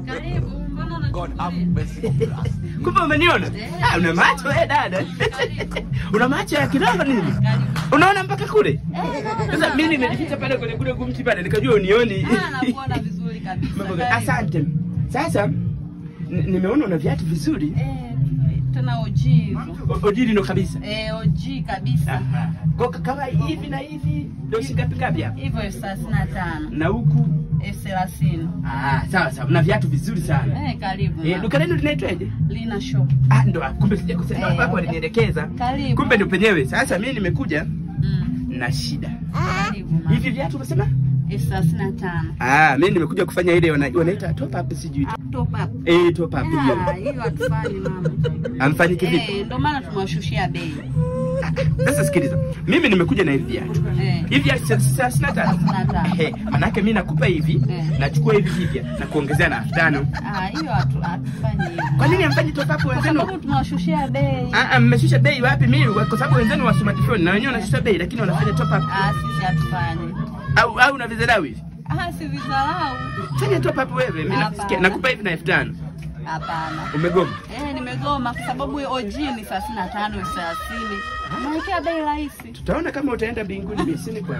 Karibu, mbona God have mercy upon us. Kumbe umeniona? Ah, una macho dada. Una macho ya kiroho nini? Unaona mpaka kule? Sasa mimi nimejificha pale kwenye kule gumti pale nikajua unioni. Ah, nakuona vizuri kabisa. Asante. Sasa nimeona una viatu vizuri. Tena OG hizo. OG lino kabisa. OG kabisa. Kwa kama hivi na hivi ndio shilingi ngapi hapa? Hivyo 35. Na huku 30. Ah, sawa sawa. Una viatu vizuri sana. Karibu. Duka lenu linaitwaje? Lina Shop. Ah, ndo kumbe sijakosea. Hapo walinielekeza. Karibu. Kumbe ndio penyewe. Sasa mimi nimekuja na shida. Karibu. Hivi viatu umesema? 35. Ah, mimi nimekuja kufanya ile wanaita top up sijui. Top up. Top up hiyo. Ah, hiyo hatufanyi mama. Amfanyi kivipi? Ndio maana tumewashushia bei. Sasa sikiliza. Mimi nimekuja na hivi viatu. Hivi viatu 35. Manake mimi nakupa hivi, nachukua hivi vipya na kuongezea na 5,000. Ah, hiyo hatufanyi hivyo. Kwa nini hamfanyi top up wenzenu? Kwa sababu tumewashushia bei. Ah, mmeshusha bei wapi mimi? Kwa sababu wenzenu wa smartphone na wenyewe wanashusha bei lakini wanafanya top up. Ah, sisi hatufanyi. Au una vizarau hivi? Ah, si vizarau. Fanya top up wewe, mimi nakusikia. Nakupa hivi na 5,000. Hapana. Umegoma? Nimegoma kwa sababu OG ni 35, 30. Mwekea bei rahisi. Tutaona kama utaenda mbinguni mimi sini kwa.